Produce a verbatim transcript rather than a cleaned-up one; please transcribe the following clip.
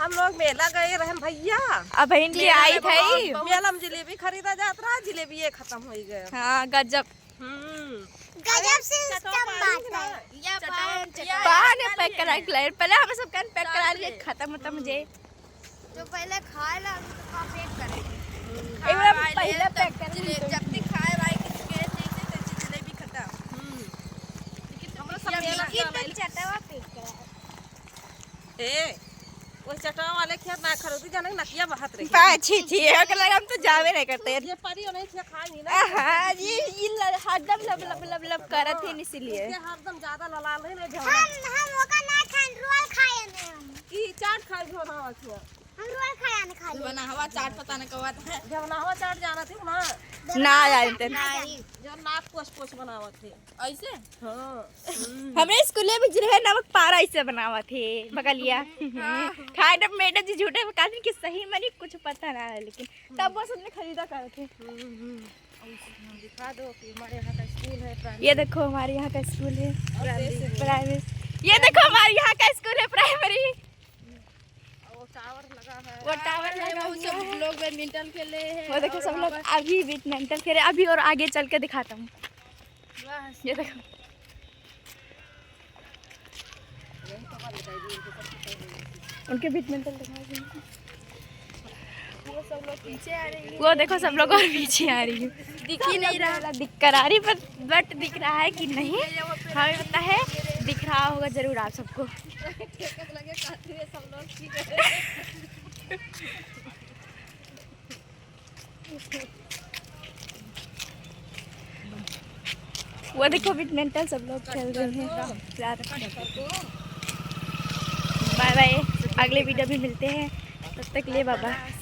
हम लोग मेला गए रहन भैया। अब बहिन के मेला आई में थई। बहुत, बहुत मेला में जिलेबी खरीदा जात रहा, जिलेबी ये खत्म हो गए। हाँ, गजब। हम्म। गजब से चटवा system पानी बात ना। है। या चटवा पान, में चटवा। पान pack करा के लाए। पहले हमें सब कन pack करा के खत्म, खत्म हो जाए। जो पहले खाए ला, हम तो का pack करे। एक बार खाए पहले ले, pack कर ले। जब भी खाए भाई, किसी के जैसे तैसे जिलेबी खत्म। हम्म। लेकिन हम लोग सब मेला लेकिन चटवा pack करा। ए, वो चटवा वाले खेत ना खरीदी, जाने नकिया बहत रही। बा, छी, छी, ओकर लगे हम तो जावे नहीं करते। ये परी नहीं थे, खाई ना। हाँ, ये, ये ल-, हरदम लब, लब, लब, लब करत है, इसीलिए। ये हरदम ज्यादा ललाल नहीं, नहीं हम, हम ओका ना खाएं, रोल खाए ने हम। ई चाट खाए जो ना अच्छो। हम रोल खाए ने खाली। बनहवा चाट पता न कवा था। जब बनहवा चाट जाना थी ना। ना जाए थे। नहीं। जो नाक पोछ पोछ बनावत थे। ऐसे? हाँ। हमरे स्कूले में जो रहे ना, वो पारा ऐसे बनावत है, बगलिया। हाँ। खाए ना मैडम जी झूठे में कहती कि सही मनी कुछ पता ना है, लेकिन तब बस हमने खरीदा करत है। हम्म, हम्म। दिखा दो कि हमारे यहाँ का स्कूल है, प्राइमरी। ये देखो, हमारे यहाँ का स्कूल है, और प्राइमरी। ये देखो, हमारे यहाँ का स्कूल है, प्राइमरी। वो टावर लगा है। वो टावर लगा है, वो सब लोग बैडमिंटन खेले हैं। वो देखो, सब लोग अभी बैडमिंटन खेले, अभी और आगे चल के दिखाता हूँ। ये देखो। उनके बैडमिंटन दिखाओ। वो सब लोग पीछे आ रही है। वो देखो, सब लोग और पीछे आ रही है। दिख ही नहीं रहा। दिख करा रही, but, but दिख रहा है कि नहीं, हमें पता है, दिख रहा होगा जरूर आप सबको। लगे काफी है सब लोग, ठीक है। वो देखो, बैडमिंटन सब लोग खेल रहे हैं। बाय बाय, अगले वीडियो में मिलते हैं, तब तक के लिए बाय बाय।